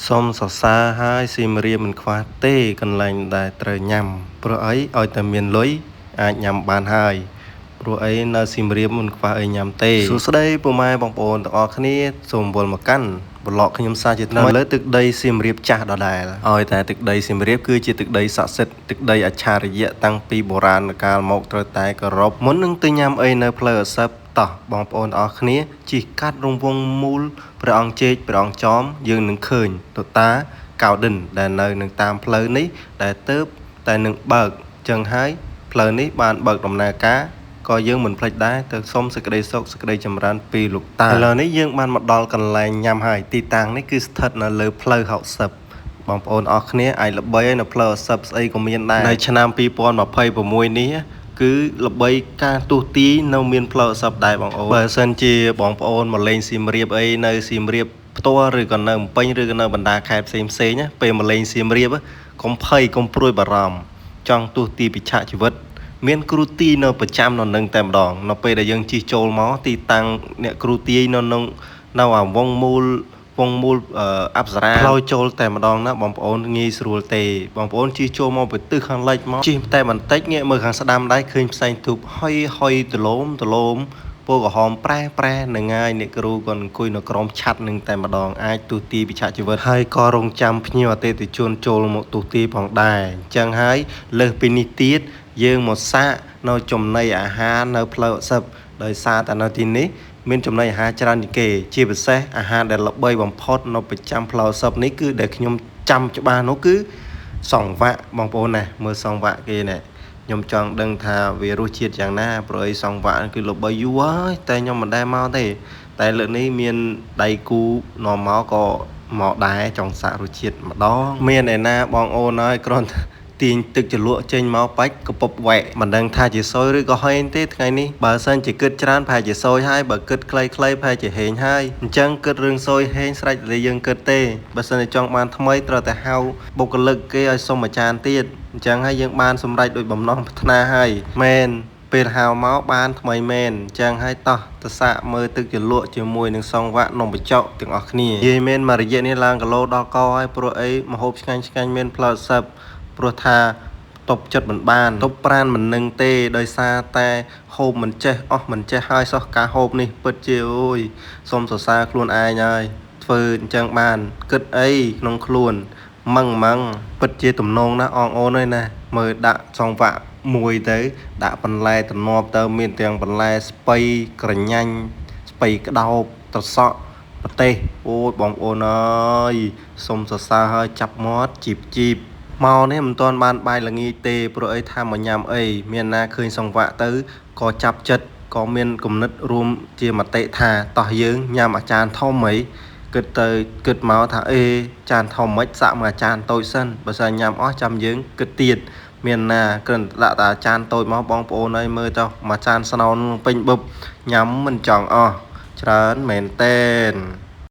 សូមសរសើរហើយសៀមរាបមិនខ្វះទេកន្លែងដែលត្រូវញ៉ាំព្រោះអីឲ្យតែមានលុយអាចញ៉ាំបានហើយព្រោះអីនៅសៀមរាបមិនខ្វះអីញ៉ាំទេសួស្តីពុកម៉ែបងប្អូនទាំងអស់គ្នាសូមវិលមកកាន់ប្លុកខ្ញុំសាជាថ្មីលើទឹកដីសៀមរាបចាស់ដដែលឲ្យតែទឹកដីសៀមរាបគឺជាទឹកដីស័ក្តិសិទ្ធិទឹកដីអច្ឆរិយៈតាំងពីបុរាណកាលមកត្រូវតែគោរពមុននឹងទៅញ៉ាំអីនៅផ្លូវអសិបតោះបងប្អូនទាំងអស់គ្នាជិះកាត់រង្វង់មូលព្រះអង្គជែកព្រះអង្គចមយើងនឹងឃើញតតាកៅឌិនដែលនៅនឹងតាមផ្លូវនេះដែលទៅតែនឹងបើកចឹងហើយផ្លូវនេះបានបើកដំណើរការក៏យើងមិនភ្លេចដែរទៅសុំសេចក្តីសុខសេចក្តីចម្រើនពីលោកតាឥឡូវនេះយើងបានមកដល់កន្លែងញ៉ាំហើយទីតាំងនេះគឺស្ថិតនៅលើផ្លូវ60បងប្អូនអរគ្នាអាចល្បីហើយនៅផ្លូវ60ស្អីក៏មានដែរនៅឆ្នាំ2026នេះគឺល្បីការទស្សទាយនៅមានផ្លូវ60ដែរបងប្អូនបើសិនជាបងប្អូនមកលេងសៀមរាបអីនៅសៀមរាបផ្ទាល់ឬក៏នៅភ្នំពេញឬក៏នៅបណ្ដាខេត្តផ្សេងផ្សេងពេលមកលេងសៀមរាបកុំភ័យកុំព្រួយបារម្ភចង់ទស្សទាយពិឆាកជីវិតមានគ្រូទាយនៅប្រចាំនៅនឹងតែម្ដងនៅពេលដែលយើងជិះចូលមកទីតាំងអ្នកគ្រូទាយនៅនឹងនៅអាវងមូលវងមូលអប្សរាផ្លូវចូលតែម្ដងណាបងប្អូនងាយស្រួលទេបងប្អូនជិះចូលមកពីទិសខាងលិចមកជិះតែបន្តិចងាកមើលខាងស្ដាំដែរឃើញផ្សែងទូបហុយហុយទលោមទលោមពណ៌ក្រហមប្រែប្រែនឹងហើយអ្នកគ្រូក៏អង្គុយនៅក្រោមឆ័ត្រនឹងតែម្ដងអាចទស្សទាយពិឆាកជីវិតហើយក៏រងចាំភ្ញៀវអតិថិជនចូលមកទស្សទាយផងដែរអញ្ចឹងហើយលើសពីនេះទៀតយើងមកសាកនៅចំណីអាហារនៅផ្លូវ60ដោយសារតែនៅទីនេះមានចំណីអាហារច្រើនជាងគេជាពិសេសអាហារដែលល្បីបំផុតនៅប្រចាំផ្លូវ60នេះគឺដែលខ្ញុំចាំច្បាស់នោះគឺសង្វាក់បងប្អូនណាមើលសង្វាក់គេនេះខ្ញុំចង់ដឹងថាវារសជាតិយ៉ាងណាព្រោះអីសង្វាក់គឺល្បីយូរហើយតែខ្ញុំមិនដែលមកទេតែលើកនេះមានដៃគូនាំមកក៏មកដែរចង់សាករសជាតិម្ដងមានឯណាបងអូនហើយគ្រាន់តែទាញទឹកជ្រលក់ចេញមកបាច់កពប់វែកមិនដឹងថាជាសយឬក៏ហេងទេថ្ងៃនេះបើសិនជាគិតច្រើនប្រហែលជាសយហើយបើគិតខ្លីៗប្រហែលជាហេងហើយអញ្ចឹងគិតរឿងសយហេងស្រេចតែយើងគិតទេបើសិនជាចង់បានថ្មីត្រូវតែហៅបុគ្គលិកគេឲ្យសុំអាចារ្យទៀតអញ្ចឹងហើយយើងបានសម្រេចដោយបំណងប្រាថ្នាហើយមែនពេលហៅមកបានថ្មីមែនអញ្ចឹងហើយតោះទៅសាកមើលទឹកជ្រលក់ជាមួយនឹងសង្វាក់នំបញ្ចុកទាំងអស់គ្នានិយាយមែនមួយរយៈនេះឡើងគីឡូដល់កហើយព្រោះអីម្ហូបឆ្ងាញ់ឆ្ងាញ់មានផ្លូវសិបព្រោះថាតបចិត្តមិនបានតបប្រានមិននឹងទេដោយសារតែហូបមិនចេះអស់មិនចេះហើយសោះការហូបនេះពិតជាអូយសូមសរសើរខ្លួនឯងហើយធ្វើអញ្ចឹងបានគិតអីក្នុងខ្លួនម៉ឹងម៉ឹងពិតជាទំនងណាស់អងអូនអើយណាមើលដាក់សង្វាក់មួយទៅដាក់បន្លែទំនាប់ទៅមានទាំងបន្លែស្ពៃក្រញាញ់ស្ពៃក្តោបត្រសក់ប្រទេសអូយបងប្អូនអើយសូមសរសើរហើយចាប់មាត់ជីបជីបមកនេះមិនទាន់បានបាយល្ងាចទេព្រោះអីថាមកញ៉ាំអីមានណាឃើញសង្វាក់ទៅក៏ចាប់ចិត្តក៏មានគំនិតរួមជាមតិថាតោះយើងញ៉ាំអាចារ្យធំអីគិតទៅគិតមកថាអេចានធំមិនសាក់មកអាចារ្យតូចសិនបើសិនញ៉ាំអស់ចាំយើងគិតទៀតមានណាគ្រាន់ដាក់តែអាចារ្យតូចមកបងប្អូនអើយមើលទៅមួយចានស្នោនពេញបឹបញ៉ាំមិនចង់អស់ច្រើនមែនតែន។